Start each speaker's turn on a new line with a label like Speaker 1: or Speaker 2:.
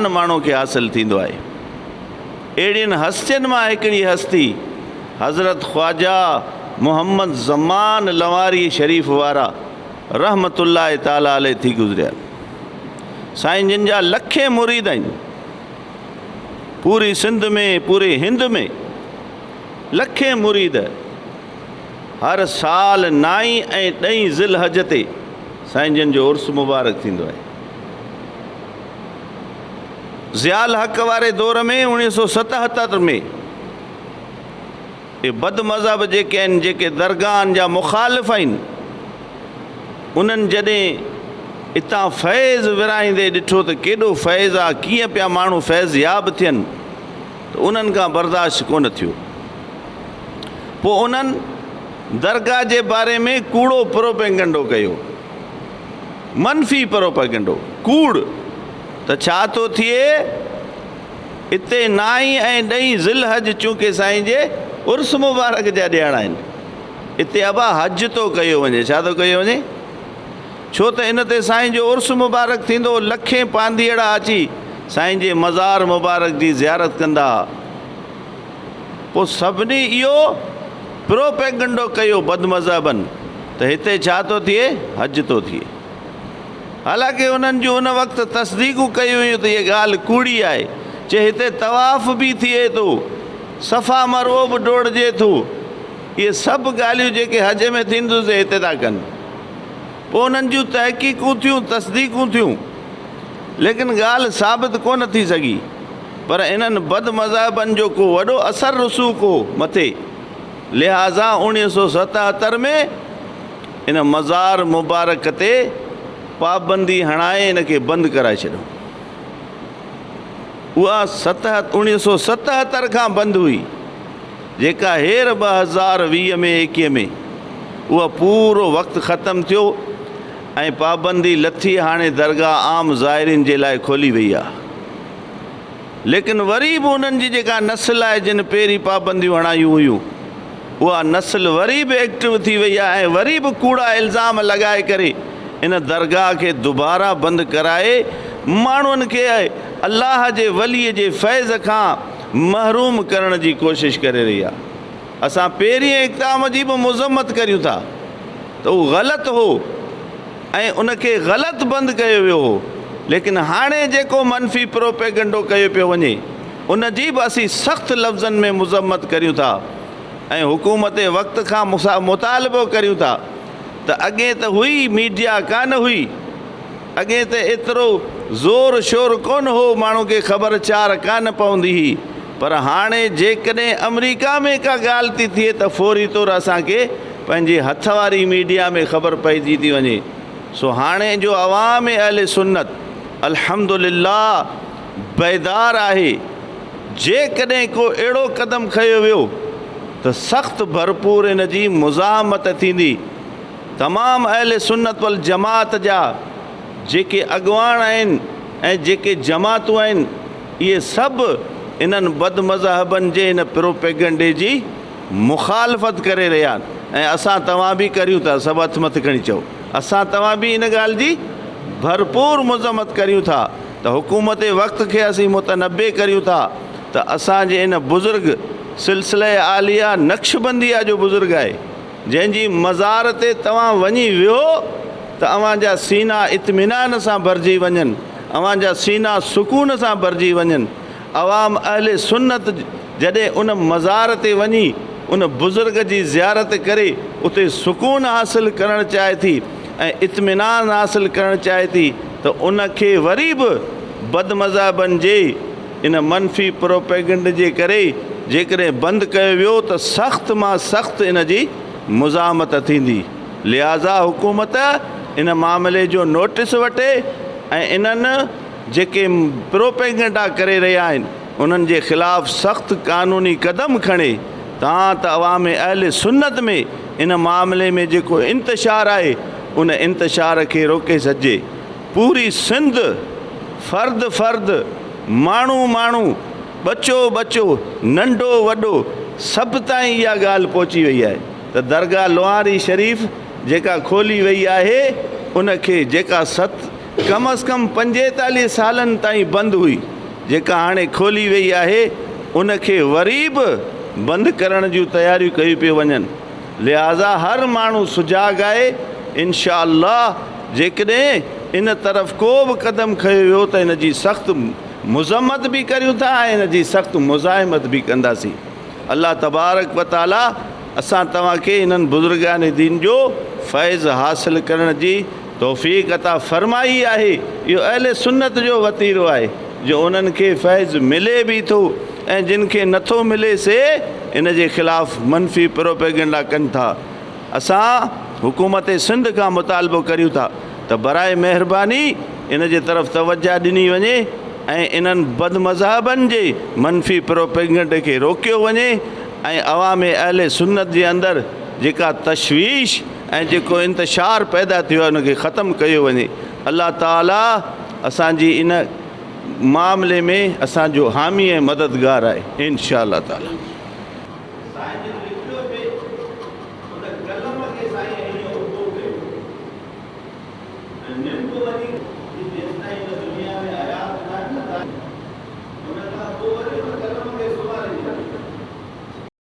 Speaker 1: ماڻهو کي حاصل ٿيندو آهي. اهڙين هستين مان هڪڙي هستي حضرت خواجه محمد زمان لنواري شريف وارا رحمة الله تعالٰي عليه ٿي گذريا. سائين جن جا لکين مريد آهن. پوري سنڌ ۾ پوري هند ۾ لکين مريد هر سال نائين ۽ ڏهين ذي الحج تي سائين جن جو عرس مبارڪ ٿيندو آهي. ضياء الحق واري دور ۾ 1977 ۾ اهي بد مذهب جيڪي آهن جيڪي درگاهن جا مخالف آهن انهن جڏهن اتان فيض ورهائيندي ڏٺو ته ڪيڏو فيض آ ڪيئن پيا ماڻهو فيض ياب ٿين ته انهن کان برداشت ڪونه ٿيو پوء انهن درگاهه جي باري ۾ ڪوڙو پروپيگنڊو ڪيو منفي پروپيگنڊو، ڪوڙ، ته ڇا ٿو ٿئي؟ اتي نائين ۽ ڏهين ذي الحج چونڪه سائين جي عرس مبارڪ جا ڏيهاڙا آهن، اتي ابا حج ٿو ڪيو وڃي. ڇا ٿو ڪيو وڃي؟ ڇو ته ان تي سائين جو عرس مبارڪ ٿيندو، لکين پانڌيئڙا اچي سائين جي مزار مبارڪ جي زيارت ڪندا. پوء سڀني اهو پروپيگنڊو ڪيو بدمذهبن ته هتي ڇا ٿو ٿئي؟ حج ٿو ٿئي. حالانڪه انهن جون ان وقت تصديقون ڪيون ويون ته هيء ڳالهه ڪوڙي آهي. چي هتي طواف به ٿئي ٿو، صفا مروه به ڊوڙجي ٿو. اهي سڀ ڳالهيون جيڪي حج ۾ ٿين ٿيون سي هتي ٿا ڪن. پوء انهن جون تحقيقون ٿيون، تصديقون ٿيون. ليڪن ڳالهه ثابت ڪونه ٿي سگهي. پر انهن بد مذهبن جو ڪو وڏو اثر رسوخ هو مٿي، لهٰذا 1977 ۾ ان مزار مبارڪ تي پابندي هڻائي ان کي بند ڪرائي ڇڏيو. اها 1977 کان بند هئي، جيڪا هير 2020 ۾ 21 ۾ اها پورو وقت ختم ٿيو ۽ پابندي لٿي هاڻي درگاهه عام زائرين جي لاء کولي وئي آهي. ليڪن وري به انهن جي جيڪا نسل آهي جن پهرين پابنديون هڻايون هيون اها نسل وري به ايڪٽو ٿي وئي آهي ۽ وري به ڪوڙا الزام لڳائي ڪري ان درگاهه کي دوباره بند ڪرائي ماڻهن کي الله جي ولي جي فيض کان محروم ڪرڻ جي ڪوشش ڪري رهي آهي. اسان پهرين اقدام جي به مذمت ڪريون ٿا ته اهو غلط هو ۽ ان کي غلط بند ڪيو ويو هو ليڪن هاڻي جيڪو منفي پروپيگنڊو ڪيو پيو وڃي ان جي به اسين سخت لفظن ۾ مذمت ڪريون ٿا ۽ حڪومت وقت کان مطالبو ڪريون ٿا ته اڳي ته هئي ميڊيا ڪانه هئي اڳي ته ايترو زور شور ڪونه هو، ماڻهو کي خبر چار ڪانه پوندي هئي، پر هاڻي جيڪڏهن آمريڪا ۾ ڪا ڳالهه ٿي ٿئي ته فوري طور اسان کي پنهنجي هٿ واري ميڊيا ۾ خبر پئجي ٿي وڃي. سو هاڻي جو عوام اهل سنت الحمدلله بيدار آهي، جيڪڏهن ڪو اهڙو قدم کنيو ويو ته سخت ڀرپور ان جي مزاحمت ٿيندي. تمام اهل سنت والجماعت جا جيڪي اڳواڻ آهن ۽ جيڪي جماعتون آهن اهي سڀ انهن بدمذهبن جي ان پروپيگنڊي جي مخالفت ڪري رهيا آهن ۽ اسان توهان به ڪريون ٿا سڀ هٿ مٿي کڻي چئو اسان توهان به ان ڳالهه جي ڀرپور مذمت ڪريون ٿا ته حڪومت وقت کي اسين متنبه ڪريون ٿا ته اسان جي ان بزرگ سلسله عاليه نقشبنديه جو بزرگ آهي جنهن جي مزار تي توهان وڃي ويهو ته اوهان جا سينا اطمينان سان ڀرجي وڃن، اوهان جا سينا سڪون سان ڀرجي وڃن. عوام اهل سنت جڏهن ان مزار تي وڃي ان بزرگ جي زيارت ڪري اتي سڪون حاصل ڪرڻ چاهي ٿي ۽ اطمينان حاصل ڪرڻ چاهي ٿي ته ان کي وري به بدمذهبن جي ان منفي پروپيگنڊ جي ڪري جيڪڏهن بند ڪيو ويو ته سخت مان سخت ان جي مزاحمت ٿيندي لهٰذا حڪومت ان معاملي جو نوٽس وٺي ۽ انهن جيڪي پروپيگنڊا ڪري رهيا آهن انهن جي خلاف سخت قانوني قدم کڻي تان ته عوام اهل سنت ۾ ان معاملي ۾ جيڪو انتشار آهي ان انتشار کي روڪي سگهجي. پوري سنڌ، فرد فرد، ماڻهو ماڻهو، ٻچو ٻچو، ننڍو وڏو سڀ تائين اها ڳالهه پهچي وئي آهي ته درگاهه لوهاري شريف جيڪا کولي وئي آهي ان کي جيڪا ست ڪم از ڪم 45 سالن تائين بند هئي، جيڪا هاڻي کولي وئي آهي، ان کي وري به بند ڪرڻ جون تياريون ڪيون پيون وڃن. لهٰذا هر ماڻهو سجاڳ آهي، انشاء الله جيڪڏهن ان طرف ڪو به قدم کنيو ويو ته ان جي سخت مذمت به ڪريون ٿا ۽ ان جي سخت مزاحمت به ڪنداسين. الله تبارڪ و تعالي اسان توهان کي انهن بزرگان دين جو فيض حاصل ڪرڻ جي توفيق عطا فرمائي آهي. اهو اهل سنت جو وتيرو آهي جو انهن کي فيض ملي به ٿو ۽ جن کي نٿو ملي سي ان جي خلاف منفي پروپيگنڊا ڪن ٿا. اسان حڪومت سنڌ کان مطالبو ڪريون ٿا ته براء مهرباني ان جي طرف توجه ڏني وڃي ۽ انهن بدمذهبن جي منفي پروپيگنڊي کي روڪيو وڃي ۽ عوام اهل سنت جي اندر جيڪا تشويش ۽ جيڪو انتشار پيدا ٿيو آهي ان کي ختم ڪيو وڃي. الله تعالي اسان جي ان معاملي ۾ اسان جو حامي ۽ مددگار آهي انشاء الله تعالي. سائين جن لکيو پئي ان قلم کي سائين ائين اڀو ڪيو ۽ ننڊ وڃي.